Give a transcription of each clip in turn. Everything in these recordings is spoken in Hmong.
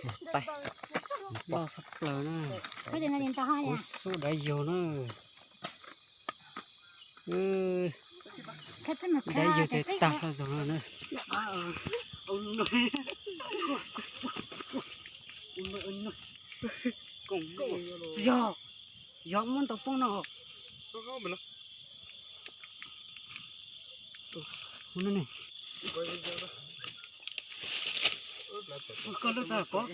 Tais, loj tshaj plaws na. Kuv xub daiv yaug na. Daiv yaug tes tag hlo zaug no na. Yog, yog muab ntau poob no. Hu no ne. Koj lub tag kov.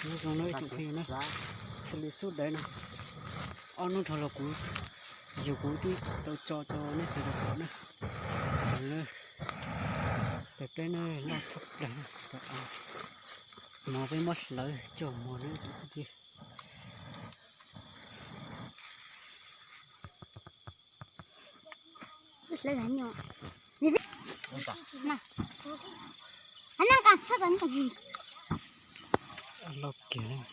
Nyob zoo na ib tsoom phooj ywg na, xws li xub daiv no, ob hnub dhau los kuv, yug kuv twb tau tso rau nej sawv daws pom na. Xws li pem peb na loj tshaj plaws na, no peb muab hlawv coj mus na ib tsoom phooj ywg. Loj kiag.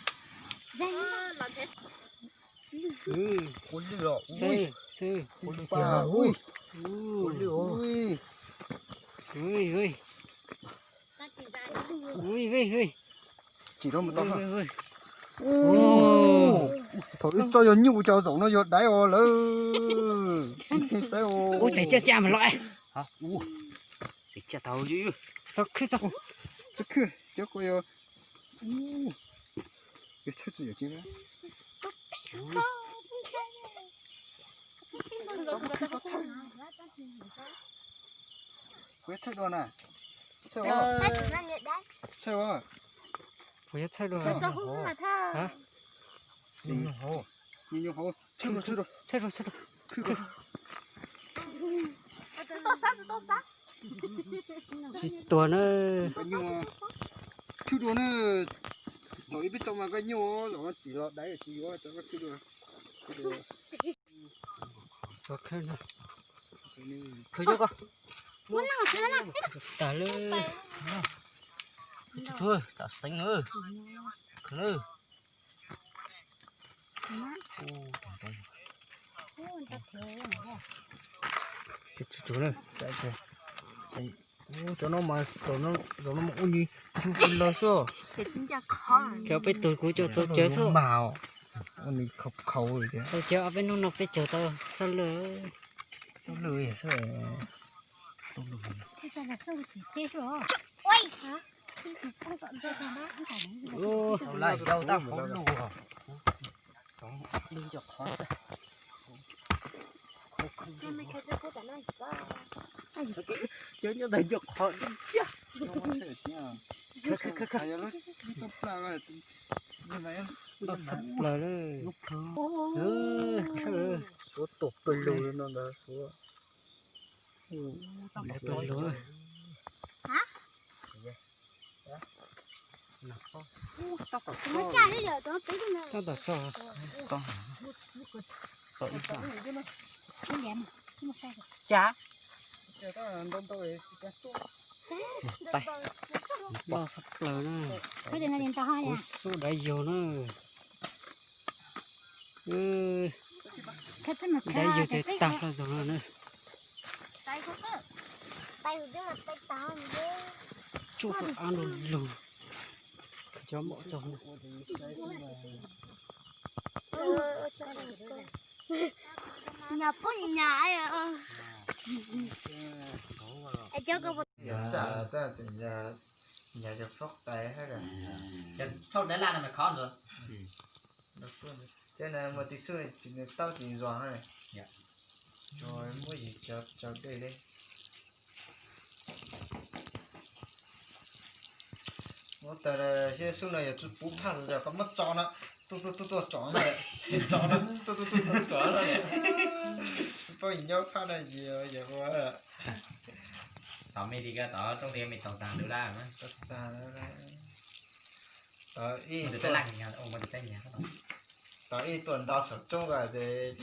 Tsis tau mus tau. Thaum wb tso yog nyuj cas zaum no yog daiv os lawm. Ub, tseem caj caj mas los. Tseem caj tau. Tso khwb, tso khwb, cov ko yog. Yog tshawb tsis yog cia. Kuv yuav tshawb dua na. Tshawb os. Tshawb os. Kuv yuav tshawb dua. Nyuj hauv. Tshawb dua, tshawb dua. Tsis tuag na. Khwb dua na. Thaum ib peb tso mas koj nyuj los tsis los daiv tsis yuav tso koj khwb dua. Tso khwb na. Khwb yuav koj. Tag lawm. Tsam xeev lawm. Khwb na. Cov no mas zaum no mas ua li ntsuj plig lawm xwb. Cov peb tug kuv cov txaus cawv xwb. Ua li khaus khaus li tias. Txaus cawv, peb hnub no peb cawg tau xab lwj. Xab lwj xwb. Laj yau tag hauv lug. Lwj nco qhov xwb. Cov nyob ntawd nco qhov dub nciab. Loj tshaj plaws li. Suav tuaj pawg lug li no ntag suav. Pawg lug. Tab tom tso. Cas. Loj tshaj plaws na. Kuv xub daiv yaug na. Daiv yaug tes tag hlo zaug no na. Tsuj ab nrog lug. Cov mom tso. Nyas phob nyas. Nyas cov hlob tais, cov hlob tais laj no mas khov ntawd. Cov no mas tsis xub tsis taub tsis zos. Muab yim cov dej li. Muab tas seb xub no yog puv phaj los yog koj muab tso no, tuaj tuaj tuaj tso no, tso no, tuaj tuaj tuaj tuaj tso no. Paub yim nyob phaj no yog ua. Tom me li ko tom rooj li me toom tag lawm lawm. Tau ib tuaj nto saum roob ko ces